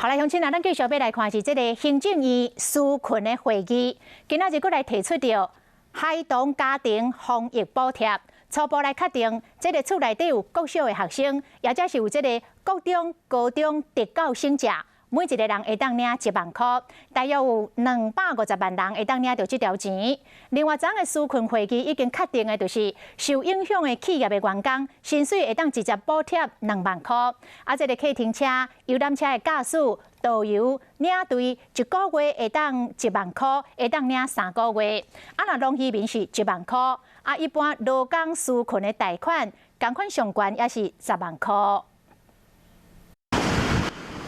好來，鄉親啊，咱繼續欲來看是這个行政院紓困的會議，今仔日閣來提出著孩童家庭防疫補貼，初步來確定，這个厝內底有國小的學生，抑者是有這个國中、高中特教生者，每一个人會當領1萬箍，大約有250萬人會當領著這條錢。另外，昨昏的紓困會議已經確定的，就是受影響的企業的員工，薪水會當直接補貼2萬箍。啊，這个客停車、遊覽車的駕駛、導遊、領隊，一個月會當1萬箍，會當領3個月。啊，若農漁民是1萬箍，啊，一般勞工紓困的貸款，仝款上懸也是10萬箍。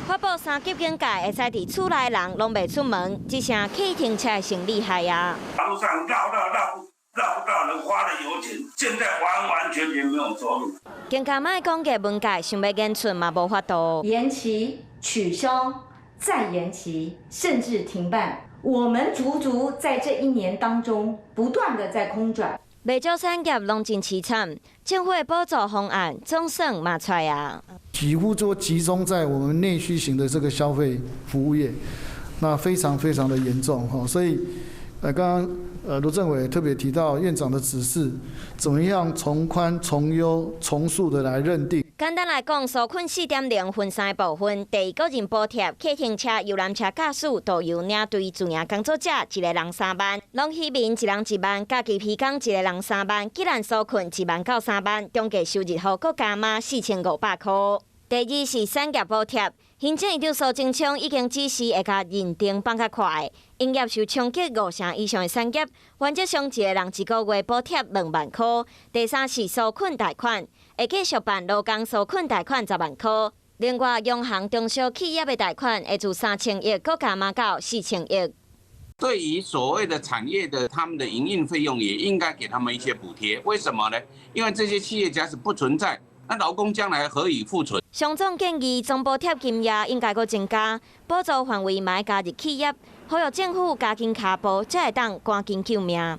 發布三級警戒，會使佇厝內人攏袂出門，只剩客停車先厲害啊！馬路上繞繞繞繞不到人，花的油錢，現在完完全全沒有收入。更加莫講藝文界想欲演出嘛無法度。延期、取消、再延期，甚至停辦。我們足足在這一年當中，不斷的在空轉。袂少產業攏真淒慘，政府的補助方案總算嘛出來啊！幾乎都集中在我們內需型的這個消費服務業，那非常非常的嚴重哈。所以，剛剛盧政委特別提到院長的指示，怎麼樣從寬、從優、從速的來認定。簡單來講，紓困4.0分三個部分：第一，個人補貼，客停車、遊覽車駕駛、導遊、領隊、自營工作者，一个人3萬；農漁民一人1萬，家己漁工一个人三萬，既然紓困1萬到3萬，中低收入戶閣加碼4500箍。第二是產業補貼，行政院長蘇貞昌已經指示會共認定放較快，營業受衝擊五成以上的產業，原則上一个人一個月補貼2萬箍。第三是紓困貸款，會繼續辦勞工紓困貸款10萬箍。另外，央行中小企業的貸款會自3000億，閣加碼到4000億。對於所謂的產業的他們的營運費用，也應該給他們一些補貼。為什麼呢？因為這些企業假使不存在，那勞工將來何以賦存？商總建議總補貼金額應該閣增加，補助範圍嘛愛加入企業，呼籲政府加緊跤步，才會當趕緊救命。